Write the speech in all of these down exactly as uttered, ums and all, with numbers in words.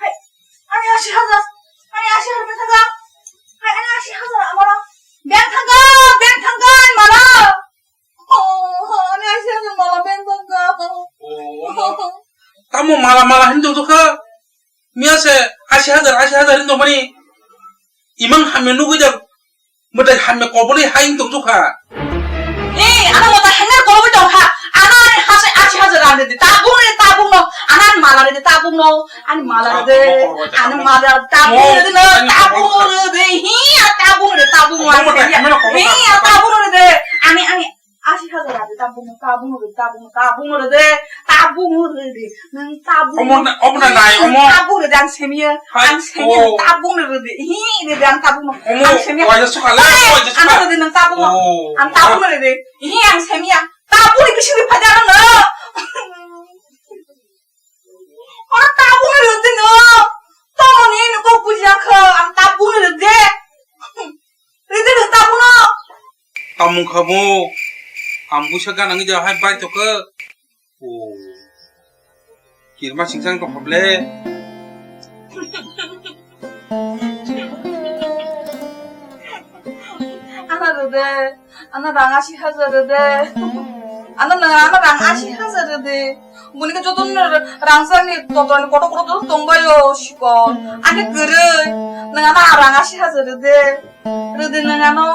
Hai, ani ashi hajar, ani ashi hajar beng thangkha. Hai, ani ashi hajar amala. Beng thangkha, beng thangkha, ani mala. Oh, ani ashi hajar mala beng thangkha. Oh, tamo mala, mala hinwi tongkha. Miya se ashi hajar, ashi hajar hinwi tongmani. Imang hamya nugwi da. Mwtai hamya koboli hai wng tongkha. Ee, ano mwtai hamya koboli tongkha. Ano ani hase ashi hajar rang ridi. Tabung ridi, tabung no. Ano ani mala ridi, tabung no. Ani mala ridi. Ano mala tabung ridi no. Tabung ridi. Hi, tabung ridi, tabung ridi. Hi, tabung ridi. Ani, ani. Ashi hajar rang de tabung no, tabung rang de, tabung no, tabung rang de, tabung rang de, nwng tabung omo na, omo na nai, omo. Tabung rang de, ang semiya, hai, ang semiya, oh. Tabung rang de, hi, rang de, ang tabung no, omo, ang semiya. Waisa sukha le, hai, waisa sukha. Ano rang de, nwng tabung no, oh, ang tabung rang de, hi, ang semiya, tabung rang de, bising rang de, phai de, ano no. Oro tabung rwdi no. Tomoni no kok bujakha, ang tabung rwdi. Rwdi no tabung no. Tamung khamu. Ang busa gana ngi ja hai bai to khe. O. Kirma singsang to khable. Ano rwdi. Ano rang ashi hajar rwdi. Ano nwng ano rang ashi hajar rwdi. Buni khe joto no rang sani totrani kotor kotor joto tongbaio sikon. Ani kwrwi. Nwng ano rang ashi hajar rwdi. Rwdi nwng ano.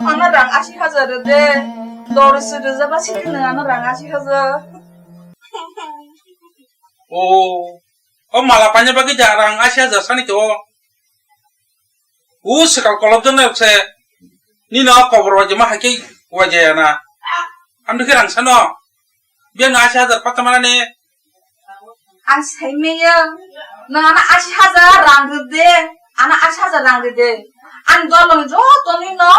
Ano rang ashi hajar rwdi. Dori suri jaba sini nwng ano rang ashi hajar. O. O mala paina bagwi da rang ashi hajar sani to. O swkang kolok jona se nino kobor waje ma haikhe waje na. Amni khe rang sano. Biya no ashi hajar pata mana ne. Ang sai meya. Nang ana ashi hajar rang rwdi. Ana ashi hajar rang rwdi. Ang dolong joto nino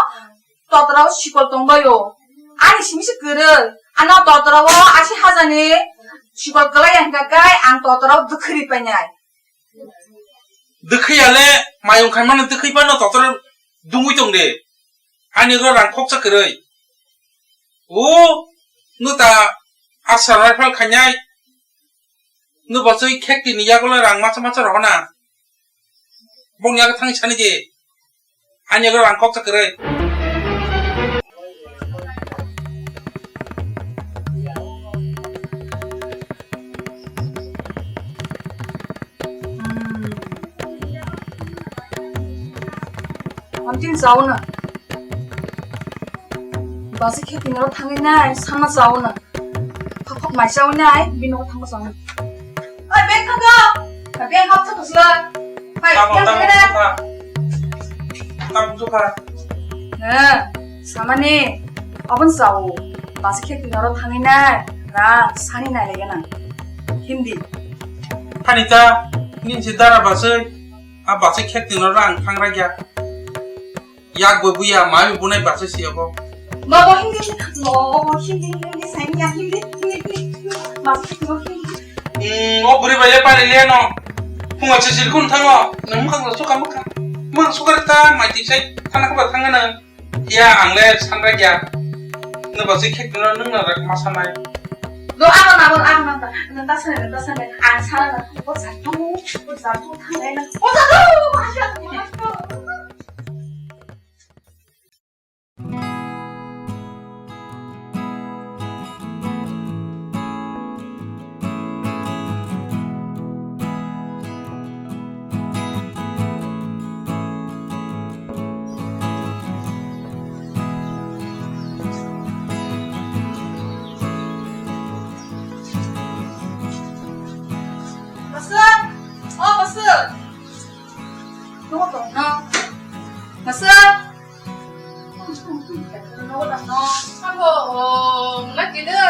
totrao sikol tongbaio. Ani simi se kwrwi. Ano totrao ashi hajar ni sikol kwlai ya hingka kai ang totrao dwkhwrwi painai. Dwkhwi ya le mayung khaimano dwkhwi phano totrao dungwi tong de. Ani ro rang khoksa kwrwi. O, nwta asa rifle khainai. Nw bachwi khekti ni yagulo rang macha macha rohona. Bong yago thang sani je. Ani yago rang kok chakwrwi. Hamtin sauna. Basi khe tinaro thangwi nai, sana sauna. Khok mai sawi nai, bini nogo thangma sawi. Oi, beng thangkha. Beng hap thangkha sila. Hai, tamo, beng tamo thangkha. Thangkha. Tamo thangkha. He, samani, obon sao. Basi khe tinaro thangwi nai, rang sani nai lege nang. Hindi. Hani ta, nini si dara basi, a basi khe tinaro rang thang ragya. Yak bo buya, mami bunai basa siya bo. Bo, bo, hindi, hindi. Bo, bo, hindi, hindi, hindi, saya hindi, hindi, hindi, hindi. Basa hindi, hindi. Hmm, o buri bai le pari le no. Phunga chichil kun thango. Nang mukhang la suka mukha. Mang suka ta mai ti sai. Thana ka ba thanga na. Ya ang le sanra ya. No basa khek no nung na rak masa nai. Do ang na bo ang na ta. Nang ta sanai, nang ta sanai. Ang sana na. Bo sa tu, bo sa tu thangai na. Bo sa tu. Masuk. Oh, masuk. Tunggu, tunggu. Masuk. Abo, oh, nggak gitu.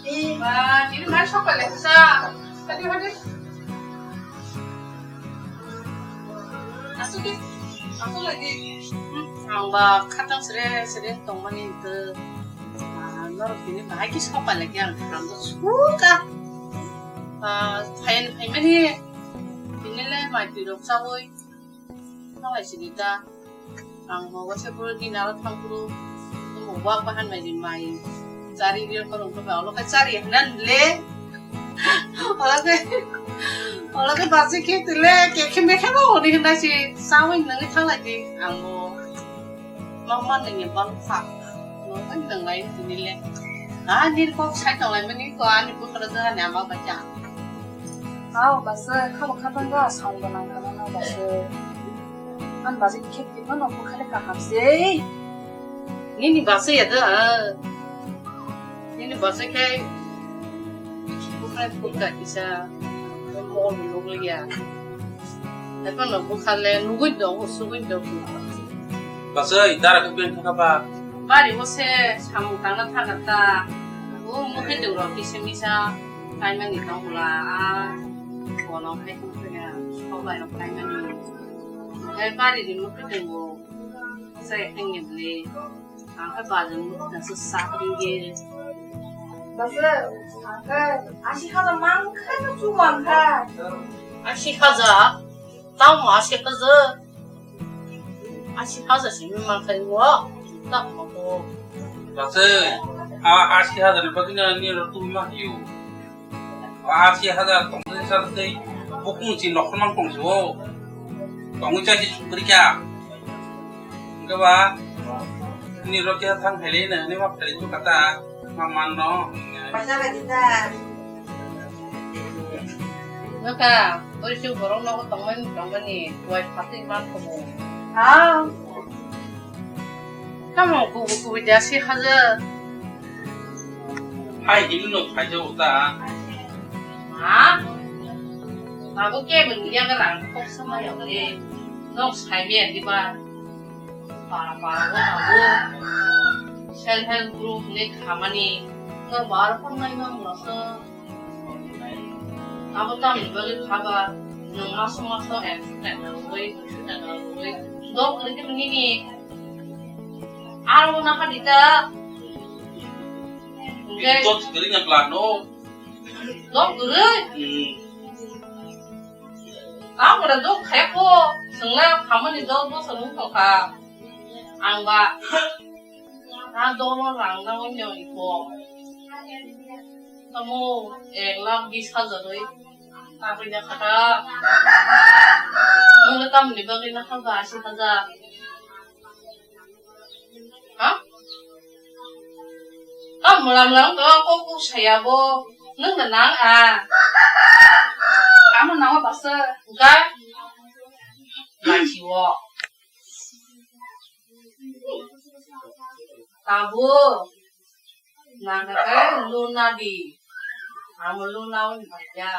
Ih. Wah, jadi mana sok Alexa, hadi, hadi. Asuk di, asuk lagi. Hmm, ang ba khatang sere sere tongmani hwnkhe, ah, norok tini bahai khe sopai lagi ang khamjak suka. Ah, phaiyani phaimani, tini le mai twi rok chaui. Thanglai sini ta. Ang mo wase puro din aro thang puro. Mo wak bahan mai din mai. Chari ri ko rong ko ba olo ka chari hanan le. Olo ka, olo ka basi khe tile ke khe me khe mo ni hna si. Sawin nang thanglai di. Ang mo. Mama nang ye bang pha. Mo nang lai tini le. Ah, nir kok sai tong lai mani ko ani ko kara da ni ama ba cha. Aw, basa, khabo khatang ga, sound bo nang kha na, basa. An basa khe khe no, bo khale kaham se. Nini basa ya da, ah. Nini basa khe, bo khale phukha kisa, mo lug liya. Eko no bo khale, nugui do, sugui do. Basa, i dara ko ben kha ba. Bari mo se, samung tangna thangata. O, mo khe do ro, kisa misa. Kaimani tongla, a, bono khai tongkha, sobai rok kaimani. Khai bari ni mukhe tongo, sai khengni bwle. Ang khai bazar mukhe tongsa sak ringye. Basa, ang khai asi hajar mang khai no chu mang khai. Asi hajar? Tamo asi hajar? Asi hajar simi mang khai wo. Tak mo ko. Basa, a asi hajar ni bagwi na ni ro tu ma hiyo. Asi hajar tongmani sa tei bukung si nokol mang tong si o. Tongwi chai si sukri kya. Hingke ba, ni rok kya thang phele na, ni ma phele tu kata, ma man no. Paisa lagi ta. Naka, ori si borok nogo tongmani, tongmani, wai phatwi man kubu. Ah. Tamo kubu kubu jasi hajar. Hai, himno phaijago ta. Ha? Abo kebeng yaga rang kok sama ya de. Nok sai me di ba. Para para go abo. Self help group ni khamani. Nok bar kon nai ma masa. Abo tamni bagwi khaba, nwng maso maso ekso taka rwgwi, duiso taka rwgwi, dol kwrwi khe nini aro na kha di ta. Hwnkhe dol kwrwi na bla no. Dol kwrwi? Hmm. Ang ora dol khaya kho, chwngla phamani dol bosa nung tong kha. Ang ba, na dol rang na onyo iko. Tamo ek lakh bis hajar oi. Tabui na kha ta. Nwng le tamni bagwi na kha ba asi hajar. Ha? Tam mula mula to ko ku saya bo. Nwng na nang a. Amo nang ba sa. Ga. Ba si wo. Tabuk, nangkhe luna di. Amo luna wng kha ya.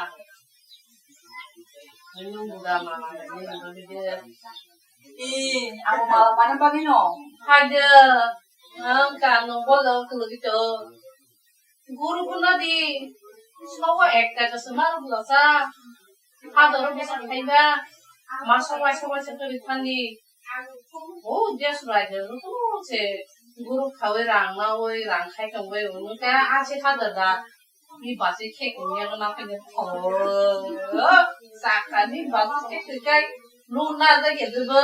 Nung buda mama ni nung de. Ih, amo mama mana bagwi no? Hai de. Ang ka no bolo kulugito. Guru kuno di, sobo ekta kaisa maru bwlasa, hadoro bwsa khaiba, ma sobai sobai se kwrwi thani. O desh raida rutu se guru khawi rang nawi rang khai tongbai, o nokha asi hadada, ni basi khe kongya na khe thoro, sakani basi khe kai. Luna da ke dubo,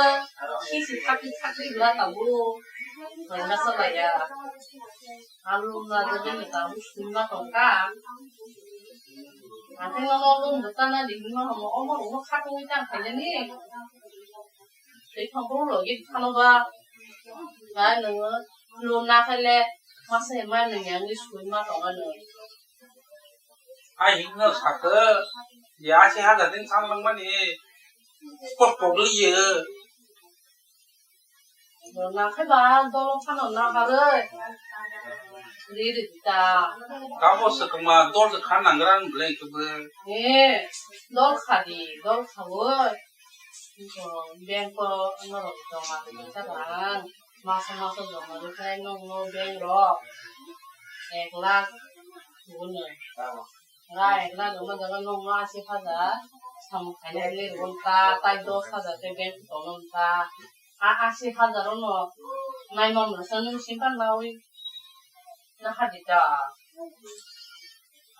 kisi thakli thakli bla tabu. Luna sa la ya. Alu luna da ke ni tabu sunna tongka. Ate no no lung da tana di ma homo omo omo khatung tang khaile ni. Tei thangbo lo gi khano ba. Ba nungo luna khaile masa ma nung yang ni sunna tonga nung. Ai hino sakhe, ya si hajar din san langmani. Spot pogli ye. Nang khe ba dolo phano na haroi. Ri ri ta. Kabo se kama dol se khan nang rang bleng ke be. Eh, dol khadi, dol khawi. Ko bank ko norok joma ri ta bang. Maso maso joma ri khai nong no bank ro. Ek lakh. Gunoi. Rai, rai, rwma jaga nokno asi hajar, samung khainai le rwkha, tai dos hajar khe bank tongkha. A asi hajar no naimang rwsa nwng simpan nawi na hadi ta.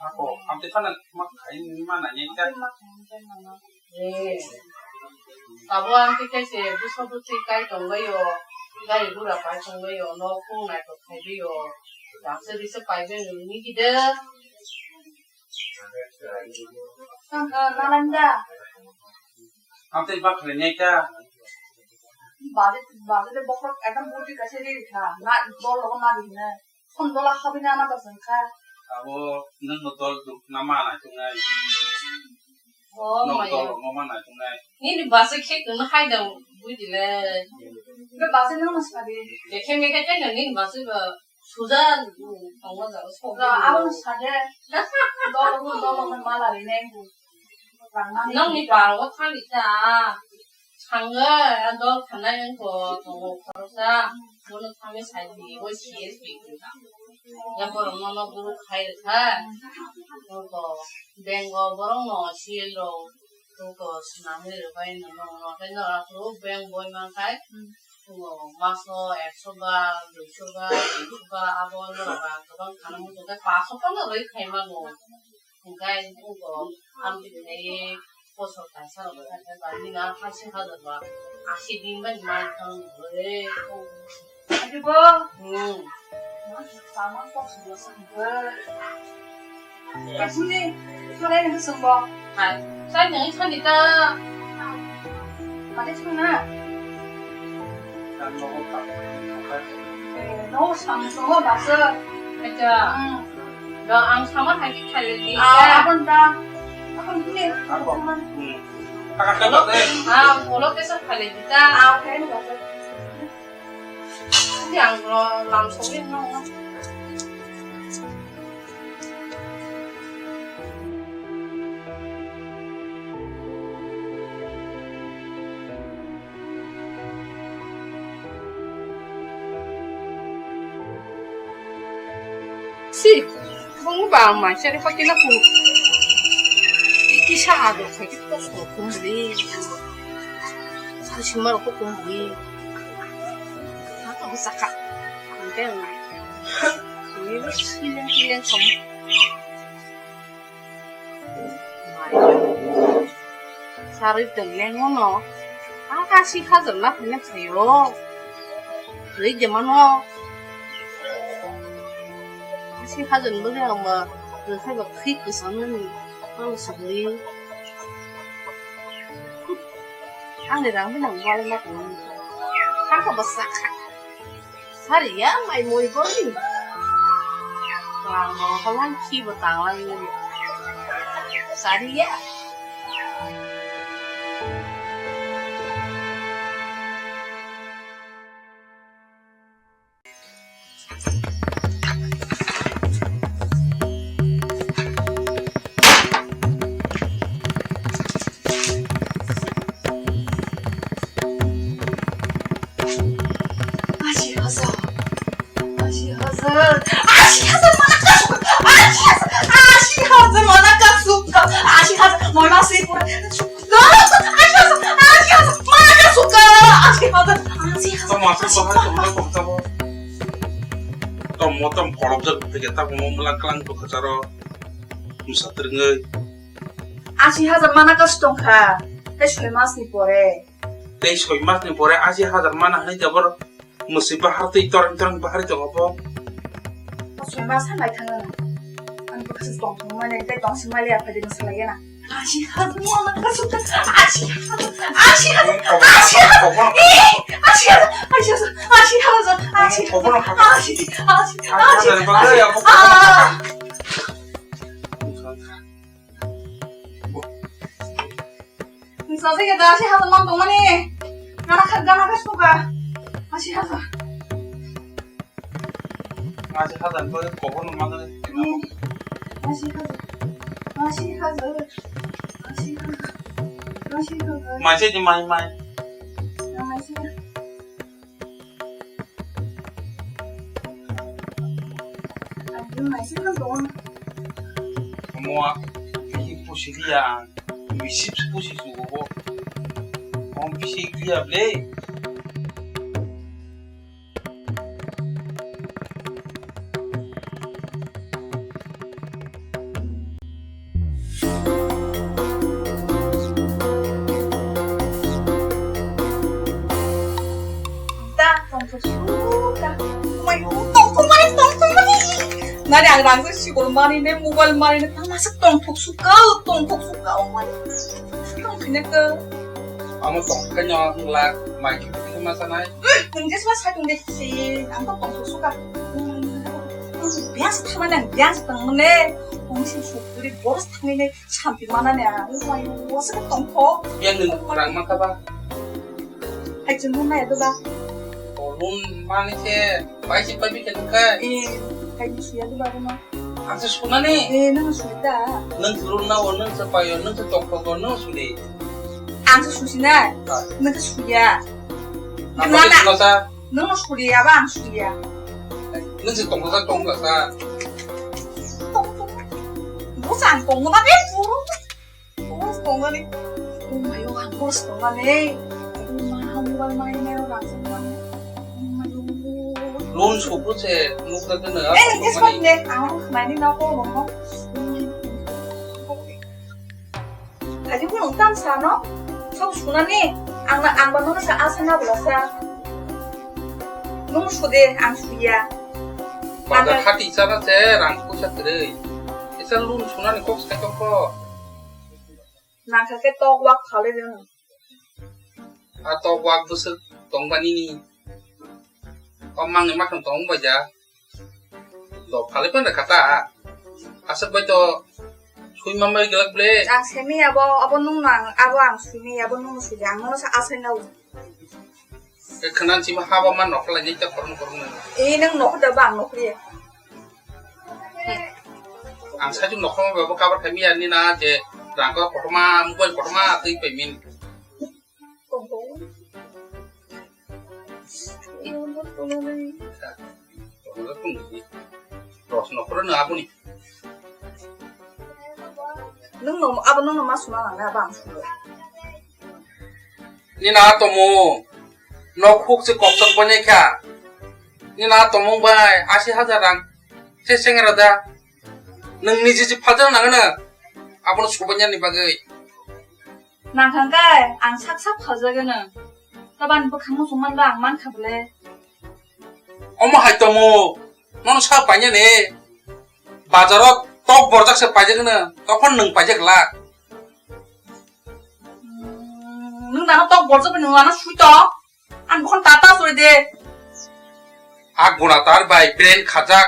Ako, amte fana mak khai ni mana nyai ta. Eh, abo ang khe kaise bwsa bwtwi kai tongbaio, gari gura pai tongbaio, nok khung naithok khaibaio, baksa bisa paibai nini gide. Nalanda. Amte bak le nyai ta. Bade, bade bokrok ekdom budi kaise ri kha, na dol logo na di na. Hon dola habi na na basang kha. Abo nwng bo dol duk na ma nai tungai. Oh, nwng maya. Dol no ma nai tungai. Nini basa khe kunu hai da bui dile. Be basa nwng mas kha di. Dekhe mekhe khe nini basa ba suja tongma jaga sok. Ra, abo sa de. Dol dol ma la ri ne. Nokni parao thangwi ta. Sanga a dol khanai wngkha tongo khoroksa. Bono thangwi sai di, bo C S P wngkha. Ya borok nono guru khai rwkha. Wngkha bank o borok no C L rok wngkha swnamwi rwbai nono. Haino aphuru bank boi mankhai. Wngkha maso ekso ba, duiso ba, tinso ba, abo norok rang kwbang khanai wngkha. Paso phano rwi khai mano. Hingke ang bo ang bini kosok kaisa rok kha khe ba nini a haisi hajar ba asi din bai man thang bwle. Adi bo. Hmm. Sama kok sudah sampai. Kasih ni, mana yang kesem bo? Hai, saya yang tadi ta. Mate chwng na? Nang nogo tamo tongkha. Eh, nogo samung tongo basa. Acha. Hmm. Do ang sama hai khe khaile di. Ah, abon ta. Abon bini. Abon. Hmm. Taka khe basa. Ah, ulo kesa khaile di ta. Ah, khaile basa. Di ang lo lam sogwi no. Si, bung ba ma sari pa kina ku. Iki sa ado kaki to ko kumri. Sa simar ko kumri. Mata ko saka. Angke na. Ini lo silen silen kom. Sarwi tong leng ono. Ang kasi hajar na phai na phaio. Rwi de mano. Kasi hajar ni bagwi ang ba rwkha ba khwi kwchangmani. Ang sugwi. Ani rang bini ang bal ma tong. Kha kha ba sakha. Sariya mai moi boni. Tang halan khi bo tang lang ni. Sariya. Ashi hajar. Ashi hajar. Ashi hajar mana ka suka. Ashi hajar. Ashi hajar mana ka suka. Ashi hajar. Moi ma si pura. Ashi hajar. Ashi hajar. Ashi hajar mana ka suka. Ashi hajar. Ashi hajar. Tamo asal bahar tamo tamo tamo. Tamo tamo korobjak bhege tamo mo mulang klang to khacharo. Musa trengoi. Ashi hajar mana ka sutong kha. Tei soi mas ni pore. Tei soi mas ni pore ashi hajar mana hai jabor. Mwswi bahar twi torong torong bahar tongo bo. Soi ma sanai thangna. Ang bo khasi tong thang mane tei tong si mali aphai de mwsa lagi na. Ashi hajar mo na ka sukha. Ashi hajar. Ashi hajar. Ashi hajar. Eh, ashi hajar. Ashi hajar. Ashi hajar. Ashi hajar. Ashi hajar. Ashi hajar. Ah. Nung saja ya, ashi hajar mang tongmani. Gana kha, gana kha suka. Ashi hajar. Ashi hajar, kau kau nung mana? Hmm. Ashi hajar. Ashi hajar. Ashi hajar. Ashi hajar. Mai sih di mai mai. Mai sih. Ayo, mai sih kan dong. Mo a, bisi pusi liya ang. Bisi pusi sugo bo. Mo bisi liya ble. Da, tongthok suka. Umayo, tongthok mani, tongthok mani. Nani ang rangsa sikol mani ne, mobile mani ne, tang masa tongthok suka, tongthok suka, umai. Tongthok ne ka. Amo tongthok kanya ang la, mai ki ma sanai. Nung jesma sa tong de si, ang tongthok suka. Biasa thamane, biasa tongmane. Ang si sukuri boros thamine. Sampi mana ne ang, wai, wasa ka tongkho. Yang nung rang ma ka ba? Hai chungo na ya do ba? O, loan mani se, pai si pai bi ka nung ka? Eh, hai ni suya do ba do ma? Ang se suna ni? Eh, nung suya da. Nung loan na o, nung se pai o, nung se tongkho ko, nung suli. Ang se susi na? Ah. Nung se suya. Apa Gimana? Suna sa? Nung no suli ya ba, ang suli ya. Nung se tongkho sa, tongkho sa. Tong, tong. Bo sa ang tongkho ba, eh, puro. Boss tongmani. Oh my God, ang boss tongmani. Oh ma, mobile mani mero rang tongmani. Oh my God. Loan sopro se, nuk ta kena. Eh, apa ni, tongmani? Ang mani na ko mo. Kaji ko nung tam sa no? Sok sunani, ang na, ang ba nung sa asa na bla sa. Nung sude, ang suya. Bazar hati sana se, rang ko sa kere. Isa loan sunani kok sa kok ko. Nangkha khe tok wak phalwi rwng. A tok wak bwswk tongba nini. O mangni makhang tong wngbaija. Do phalwi phano kha ta. Aswk bai to sui ma mai glak ble. Ang semi abo, abo nung nang, abo ang simi, abo nung sui ang nono sa asai nau. Khwnan simi haba man rok lai jai ta kormo kormo. E nang nok da bang nok ye. Ang sajwk nokhorma bai bo kabar khaimya nini na je rang ko kotorma mobile kotorma twi paimin. Ros nokhoro no aboni. Nung no abo nung no ma suna nang na bang. Nini na tomo nok huk se kokchok banya kha. Nini na tomung bai asi hajar rang se sengra da. Nung niji si phaljakna nangano abono subainani bagwi. Nangkha khe ang sak sak phaljagano. Tabani bwkhang muchung manba ang mankha bwle. Omo hai tomo nono sa painani bazaro tok borjak se paijagano tokon nung paijak la. Hmm, nung dano tok borjak nung ano suito. Ang bukhon tata suri de. A guna tar bai brain khajak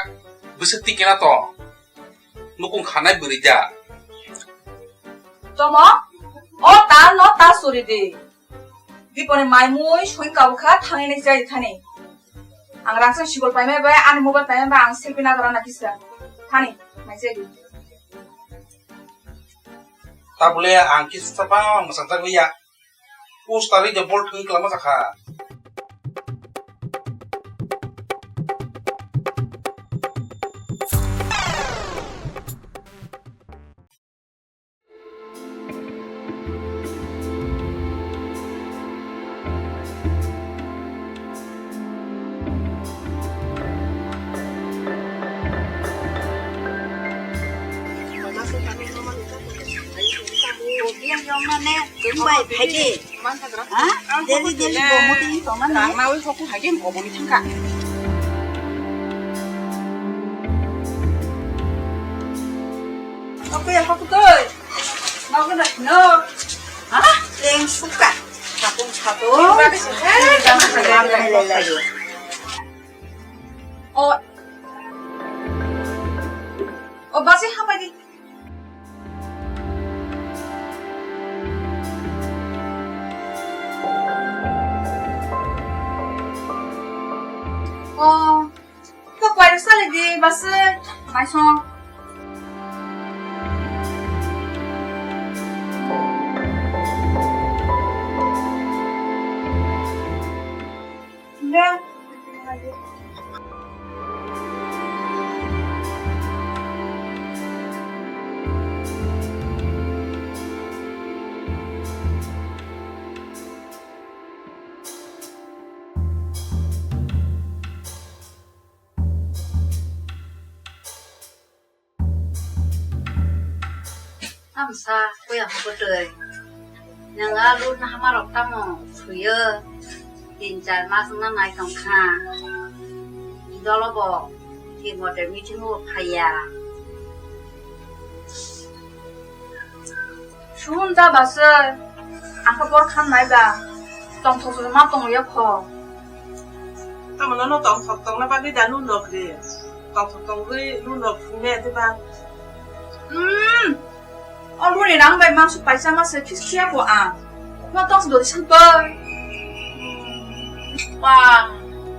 bwswk tikena to. Nukung khanai bwrwi da. Tomo, o ta no ta suri de. Diponi mai mui sui kau kha thangni nai jai thani. Ang rangsa sigol paimai bai ani mobile paimai bai ang selfie na dora na kisa. Thani, mai jai. Tabule ang kisa bang masang jagwi ya. Us tari je bol thwng kwlama jakha. Yang yang mana? Tumbai phaidi. Ha? Deli deli bo muti tongmani. Rang nawi kok hagen oboni thangkha. Oke, aku tuh. Mau kena no. Ha? Leng suka. Kapung satu. Oh. Oh, basi hapai di. Oh, kok wairok salai di, basi, maisong. Deh. Tamsa kuya hokotwi. Nang a loan hamarok tamo suyo. Tin char mas wngna nai tong kha. Dolo bo tin mote meeting o phaiya. Sun da basa. Ang kha bor khan nai ba. Tongthok ma tong ya kho. Tamo no tongthok tongna bagwi da loan rok ri. Tongthok tongwi loan rok phungnai ati ba. Hmm. O loan ni rang bai mangso paisa ma se fix ya ko ang. Ma tong dori san pai. Ba,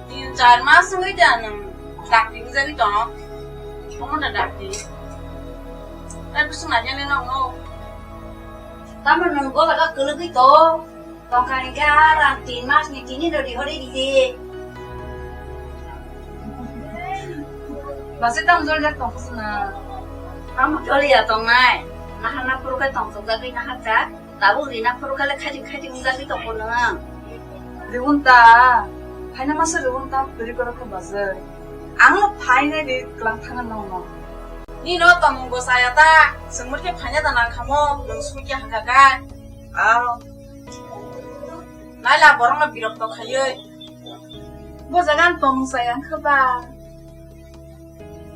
tin char mas wngwi da nang dakti wngwi jagwi tong. Omo da dakti. Tai bwswk nainani nokno. Tamo nwng bola ga kwlwgwi to. Tongkha hwnkhe a rang tin mas ni tini no rihorwi ridi. Base tamo jolijak tongkha swnw. Tamo joliya tongnai. Naharna phuru khe tongthokjagwi naharjak. Tabuk rina phuru khe le khaiti khaiti wngjagwi tongkho nwng. Riwon ta. Phaina masa riwon ta kwrwi kwrwi khe base. Ang no phainai ri kwlang thangna nongno. Nino tongmung bo chaya ta. Chwngmut khe phaina da nang khamo. Nwng sui khe hangkha kha. Aro. Naila borokno birokto khaiwi. Bo jaga ang tongmung chaya wngkha ba?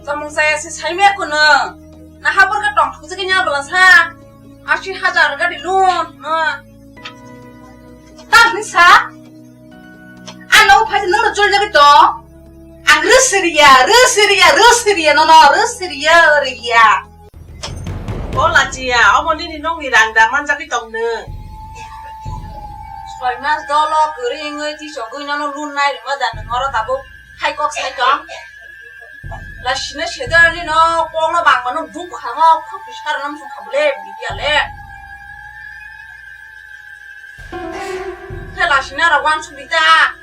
Tongmung chaya se saimaya kuno. Na habor khe tongthokjagwi nya bwla sa. Asi hajar gari loan, no. Tamni sa? Ano phai nang no chol jagwi to. Ang rwsiriya, rwsiriya, rwsiriya, no, no, rwsiriya, riya. O lachiya, omo nini nokni rang da manjagwi tong nwng. Soi mas dolo kwrwi wngwi tisogwi nono loan nai rwma da nwng oro tabuk hai kok sai tong. Lasina sedar nino kokno bangmano buk khango khok bisar nam sung khabule bidiya le. Khe lasina rok wansuk di ta.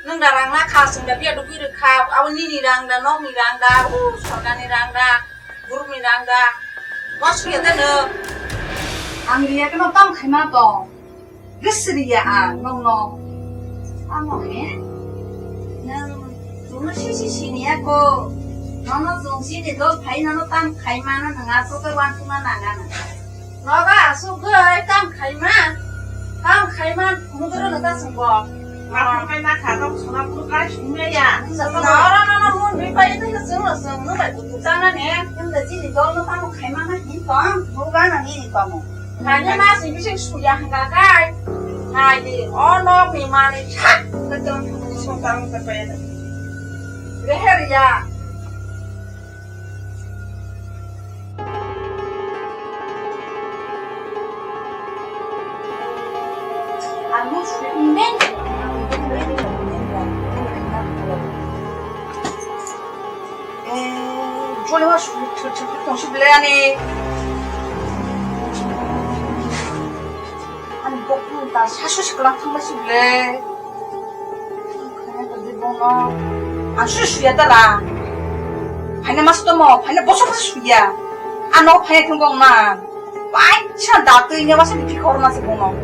Nwng da rang na kha, chwng da biya dugui rwkha, abo nini rang da, nokni rang da, o sorkarni rang da, group ni rang da. Wansuk ya da nwng. Ang riya khe no tam khaima tong. Gis riya ang nokno. Tamo he? Nwng chwngno sisi siniya ko. Nono chwng sini dol phai nono tam khaima no nwng aswk khe wansukna nang ano. Nogo aswk bai kam khaima, kam khaima mudro no ta swngo. Mapung kai na kha tong sona puru kai sumya ya. Sona oro no no mun bi pai ta sung lo sung no bai kutu chana ne. Nda chini dol no tamo khaima na hin tong. Buga na ni ni tamo. Khaina ma si bising suya hanga kai. Hai di ono mi mani chak. Betul. Sung tang ta pai na. Reher ya. Jolima tong si belai ani. Ani bok ta sasu sikla thang si belai. Ang susu suya dara. Phaina mas tomo, phaina bosok se suya. Ano phaina thang bong na. Paisa da twi ne masa bikhi khor na se bono.